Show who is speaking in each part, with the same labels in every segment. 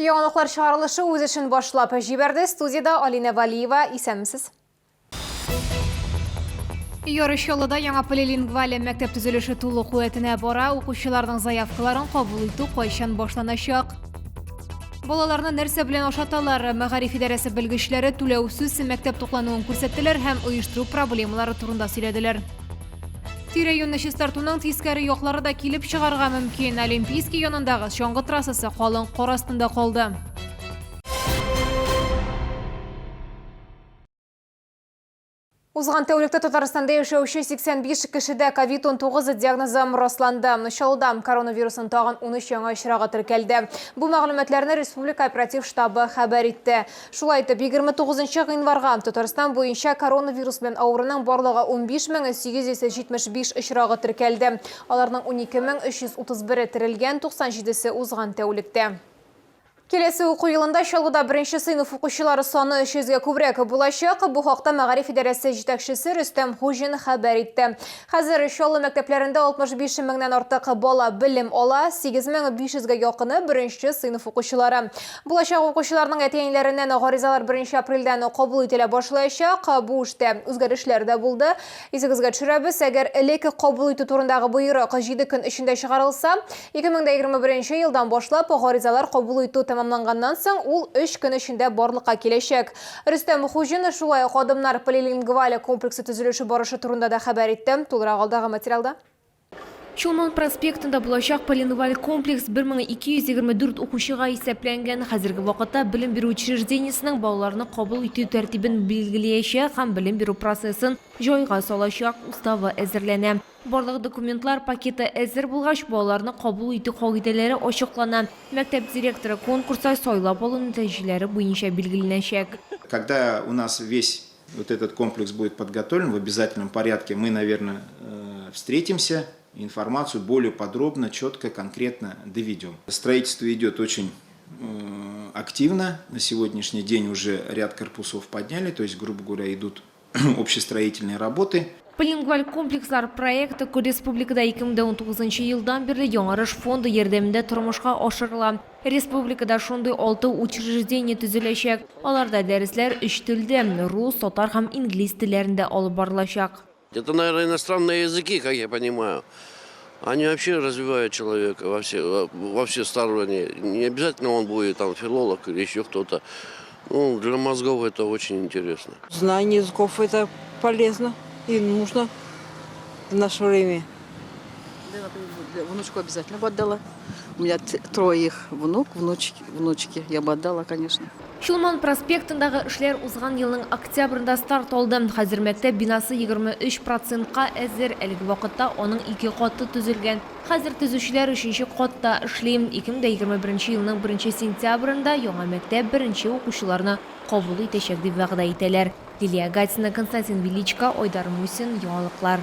Speaker 1: Яңалыклар чыгарылышы үз эшен башлап җибәрде. Студиядә Алинә Валиева. Исәнмесез. Яр Чаллыда яңа полилингваль мәктәп төзелеше тулы куәтенә бара. Укучыларның заявкаларын кабул итү кайчан башланачак? Балаларны нәрсә белән ашаталар? Мәгариф идарәсе белгечләре түләүсез мәктәп туклануын күрсәттеләр һәм оештыру проблемалары турында сөйләделәр. Тирә-юньне чистартуның тискәре яклары да килеп чыгарга мөмкин. Олимпийский янындагы чаңгы трассасы калын кар астында калды. Узган тәүлектә Татарстанда яшәүче 85 кешедә COVID-19 диагнозы расланды. Чаллыда коронавирусның тагын 13 яңа очрагы теркәлде. Бу мәгълүматларны Республика оператив штабы хәбәр итте. Шулай итеп, 29 гыйнварга Татарстан буенча коронавирус белән авыруның барлыгы 15875 очрагы теркәлде. Аларның 12331-е терелгән, 97-се узган тәүлектә. Киләсе уку елында Чаллыда беренче сыйныф укучылары саны 300 гә күбрәк булачак. Бу хакта мәгариф идарәсе җитәкчесе Рөстәм Хуҗин хәбәр итте. Хәзер Чаллы мәктәпләрендә 65 меңнән артык бала белем ала, 8500 гә якыны беренче сыйныф укучылары. Булачак укучыларның әти-әниләреннән гаризалар беренче апрельдән кабул ителә башлаячак. Бу эштә үзгәрешләр дә булды. Исегезгә төшерәбез, әгәр элек кабул итү турындагы боерык 7 көн эчендә чыгарылса, 2021 елдан башлап гаризалар кабул итү тәмамланганнан соң, ул 3 көн эчендә барлыкка киләчәк. Рөстәм Хуҗин шулай ук Адымнар полилингваль комплексы төзелеше барышы турында да хәбәр итте. Тулырак алдагы материалда.
Speaker 2: Чулман проспектында булачак полингваль комплекс 1224 укучыга исәпләнгән. Хәзерге вакытта белем бирү учреждениесенең балаларны кабул итү тәртибен билгелиячәк һәм белем бирү процессын җайга салачак уставы әзерләнә. Барлык документлар пакеты әзер булгач, балаларны кабул итү кагыйдәләре ачыклана. Мәктәп директоры конкурста сайлап алу нәтиҗәләре буенча билгеләнәчәк.
Speaker 3: Когда у нас весь вот этот комплекс будет подготовлен в обязательном порядке, мы, наверное, встретимся, информацию более подробно, четко, конкретно доведем. Строительство идет очень активно. На сегодняшний день уже ряд корпусов подняли, то есть, грубо говоря, идут общестроительные работы.
Speaker 2: Полингваль комплекслар проекты республикада 2019 елдан бирле Яңарыш фонды ярдәмендә тормышка ашырыла. Республикада шундый алты учреждение төзеләчәк. Аларда дәресләр өч телдә, рус, татар һәм инглиз телләрендә алып барылачак.
Speaker 4: Это, наверное, иностранные языки, как я понимаю. Они вообще развивают человека во все стороны. Не обязательно он будет там филолог или еще кто-то. Ну, для мозгов это очень интересно.
Speaker 5: Знание языков – это полезно и нужно в наше время.
Speaker 6: Да, внучку обязательно бы отдала. У меня трое их внук, внучки, внучки. Я бы отдала, конечно.
Speaker 2: Чулман проспектындагы эшләр узган елның октябрендә старт алды. Хәзер мәктәп бинасы 23 процентка әзер. Әлеге вакытта аның ике каты төзелгән. Хәзер төзүчеләр өченче катта эшли. 2021 елның 1 сентябрендә яңа мәктәп беренче укучыларны кабул итәчәк дип вәгъдә итәләр. Лилия Гатина, Константин Величко, Айдар Мусин, Яңалыклар.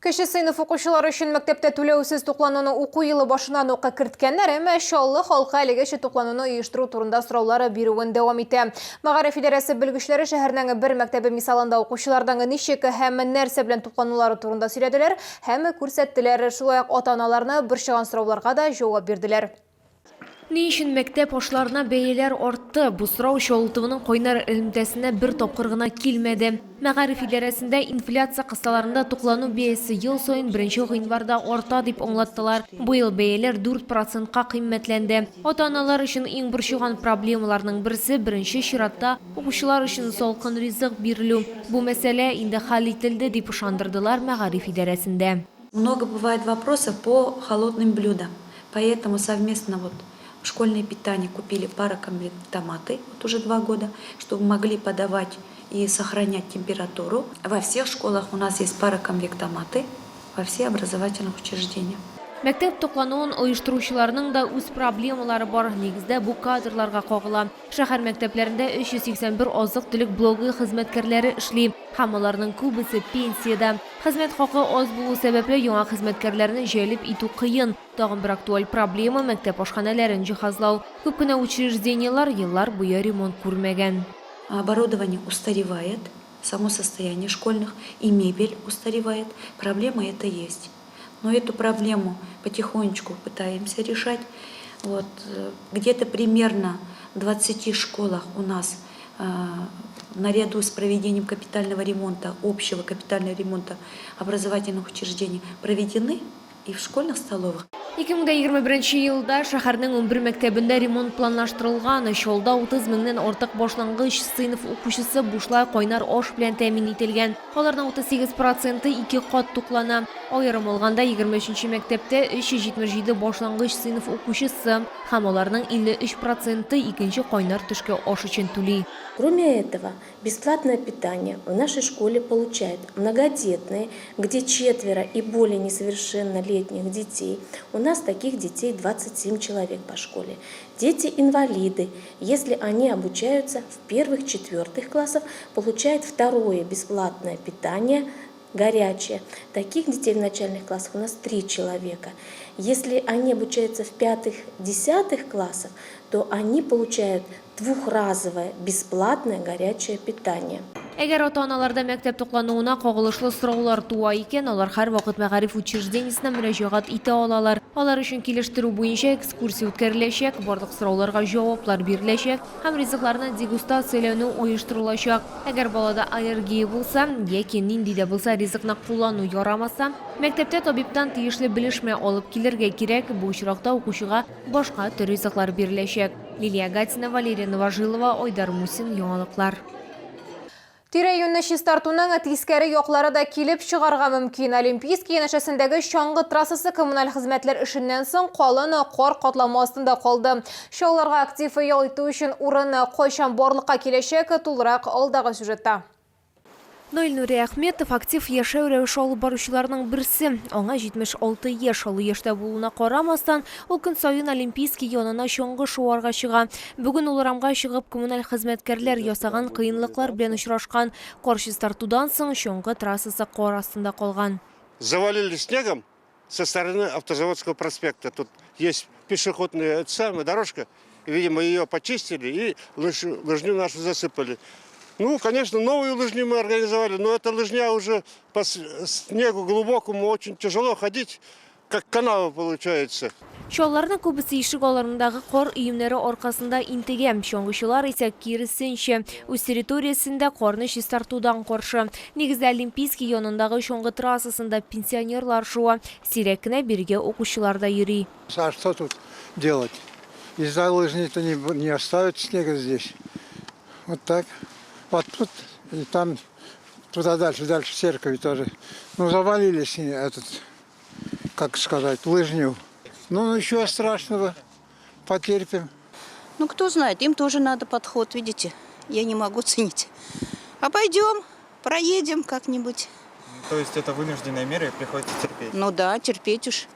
Speaker 1: Кече сыйныф укучылары өчен мәктәптә түләүсез туклануны уку елы башыннан ук керткәннәр, әмма Чаллы халкы әлегәчә туклануны оештыру турында сораулары бирүен дәвам итә. Мәгариф идарәсе белгечләре шәһәрнең бер мәктәбе мисалында укучыларның ничек һәм нәрсә белән тукланулары турында сөйләделәр һәм күрсәттеләр. Шулай ук ата-аналарны борчыган сорауларга да җавап бирделәр.
Speaker 2: Ни өчен мәктәп ашларына бәяләр артты? Бу сорау Чаллы ТВның кайнар элемтәсенә бер тапкыр гына килмәде. Мәгариф идарәсендә инфляция кысаларында туклану бәясе ел саен беренче гыйнварда арта дип аңлаттылар. Быел бәяләр 4 процентка кыйммәтләнде. Ата-аналар өчен иң борчыган проблемаларның берсе, беренче чиратта, укучылар өчен салкын ризык бирелү. Бу мәсьәлә инде хәл ителде, дип ышандырдылар мәгариф идарәсендә.
Speaker 7: Много бывает вопросов по холодным блюдам. Поэтому совместно вот школьное питание купили пароконвектоматы вот уже 2 года, чтобы могли подавать и сохранять температуру. Во всех школах у нас есть пароконвектоматы, во всех образовательных учреждениях.
Speaker 2: Мәктәп туклануын оештыручыларның да үз проблемалары бар. Нигездә бу кадрларга кагыла. Шәһәр мәктәпләрендә 381 азык-төлек блогы хезмәткәрләре эшли һәм аларның күбесе пенсиядә. Хезмәт хакы аз булу сәбәпле, яңа хезмәткәрләрне җәлеп итү кыен. Тагын бер актуаль проблема, мәктәп ашханәләрен җиһазлау. Күп кенә учреждениеләр еллар буе ремонт күрмәгән.
Speaker 7: Оборудование устаревает, само состояние школьных и мебель устаревает. Проблема эта есть. Но эту проблему потихонечку пытаемся решать. Вот, где-то примерно в 20 школах у нас наряду с проведением капитального ремонта, общего капитального ремонта образовательных учреждений проведены и в школьных столовых.
Speaker 2: 2021 елда шәһәрнең 11 мәктәбендә ремонт планлаштырылган. Чаллыда 30 меңнән артык башлангыч сыйныф укучысы бушлай кайнар аш белән тәэмин ителгән. Аларның 38 проценты ике кат туклана. Аерым алганда, 23 мәктәптә 377 башлангыч сыйныф укучысы һәм аларның 53 проценты икенче кайнар төшке аш өчен түли.
Speaker 8: Кроме этого, бесплатное питание в нашей школе получают многодетные, где четверо и более несовершеннолетних детей. У нас таких детей 27 человек по школе. Дети-инвалиды, если они обучаются в первых-четвертых классах, получают второе бесплатное питание горячее. Таких детей в начальных классах у нас три человека. Если они обучаются в пятых-десятых классах, то они получают двухразовое бесплатное горячее питание.
Speaker 2: Әгәр ата-аналарда мәктәп туклануына кагылышлы сораулар туа икән, алар һәрвакыт мәгариф учреждениесенә мөрәҗәгать итә алалар. Алар өчен килештерү буенча экскурсия үткәреләчәк, барлык сорауларга җаваплар биреләчәк һәм ризыкларны дегустацияләү оештырылачак. Әгәр балада аллергия булса, яки нинди дә булса ризыкны куллану ярамаса, мәктәптә табибтан тиешле белешмә алып килергә кирәк. Бу очракта укучыга башка төр ризыклар биреләчәк. Лилия Гатина, Валерия Новожилова, Айдар Мусин, Яңалыклар.
Speaker 1: Тирә-юньне чистартуның тискәре яклары да килеп чыгарга мөмкин. Олимпийский янәшәсендәге чаңгы трассасы коммуналь хезмәтләр эшеннән соң калын кар катламы астында калды. Чаллыларга актив ял итү өчен урын кайчан барлыкка киләчәк, тулырак алдагы сюжетта.
Speaker 2: Наил Нуриәхметов актив яшәү рәвеше алып баручыларның берсе. Аңа 76 яшь. Олы яшьтә булуына карамастан, ул көн саен Олимпийский янына чаңгы шуарга чыга. Бүген ул урамга чыгып, коммуналь хезмәткәрләр ясаган кыенлыклар белән очрашкан. Кар чистартудан соң чаңгы трассасы кар астында калган.
Speaker 9: Завалили снегом со стороны Автозаводского проспекта. Тут есть пешеходная, это самая, дорожка. Видимо, ее почистили и лыжню нашу засыпали. Ну, конечно, новую лыжню мы организовали, но эта лыжня уже по снегу глубокому очень тяжело ходить, как канава получается.
Speaker 2: Чаллыларның күбесе ишек алларындагы кар өемнәре аркасында интегә. Чаңгычылар исә киресенчә, үз территориясендә карны чистартудан каршы. Нигездә Олимпийский янындагы чаңгы трассасында пенсионерлар шуа. Сирәк кенә бирегә укучылар да йөри.
Speaker 10: А что тут делать? Из-за лыжни-то не оставят снега здесь. Вот так. Вот тут и там, туда дальше, дальше церкви тоже. Ну, завалили этот, как сказать, лыжню. Ну, ничего страшного, потерпим.
Speaker 11: Ну, кто знает, им тоже надо подход, видите. Я не могу ценить. Обойдем, проедем как-нибудь.
Speaker 12: То есть это вынужденная мера и приходится терпеть?
Speaker 11: Ну да, терпеть уж.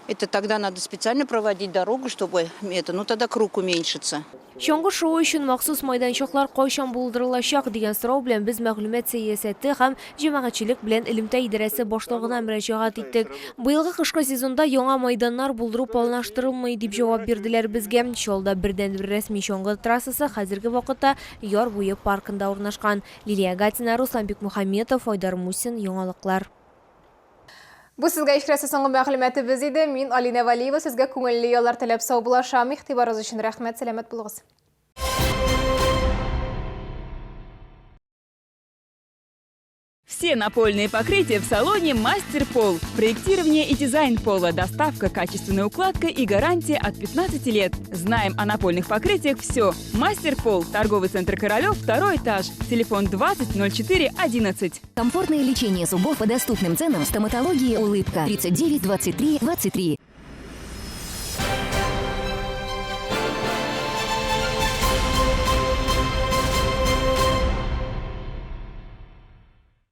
Speaker 11: Это тогда надо специально проводить дорогу, чтобы это, ну тогда круг уменьшится.
Speaker 2: Чаңгы шуу өчен махсус майданчыклар кайчан булдырылачак дигән сорау белән без мәгълүмат сәясәте һәм җәмәгатьчелек белән элемтә идарәсе башлыгына мөрәҗәгать иттек. Быелгы кышкы сезонда яңа майданнар булдыру планлаштырылмый дип җавап бирделәр безгә. Чаллыда бердәнбер рәсми чаңгы трассасы хәзерге вакытта Яр буе паркында урнашкан. Лилия Гатина, Руслан Бикмухаметов, Айдар Мусин, Яңалыклар.
Speaker 1: Бу сезгә ишкерәсе соңгы мәгълүматыбыз иде. Мин Алинә Валиева сезгә күңелле яллар теләп саубуллашам. Игътибарыгыз өчен рәхмәт, сәламәт булыгыз.
Speaker 13: Все напольные покрытия в салоне «Мастер Пол». Проектирование и дизайн пола, доставка, качественная укладка и гарантия от 15 лет. Знаем о напольных покрытиях все. «Мастер Пол», торговый центр «Королев», второй этаж. Телефон 20 04 11.
Speaker 14: Комфортное лечение зубов по доступным ценам. Стоматология «Улыбка». 39 23 23.